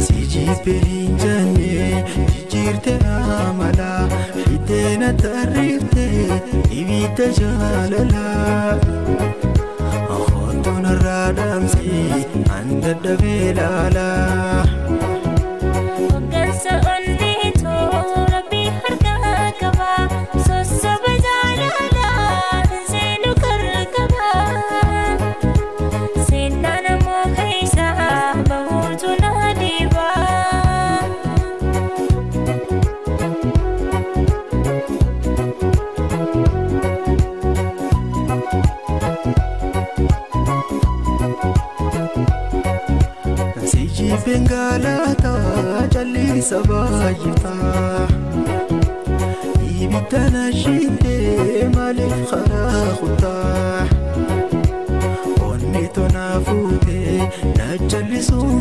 Si jibbee hin jenne jijjiirte amala fittee na tarreefte ibidda jaalala. Kottu narraa dhaamsi an dadhabee laala. Hoggansa onneetoo Rabbi harkaa qaba. Sossoba jaalalaa seenu qarqaba. Seenaan ammoo keessa bahuutu na dhiba. Si jibbeen galata callisa baay'ifta. Ibidda na shiite maaliif karaa kuttaa? Onni tona fuute na callisuun.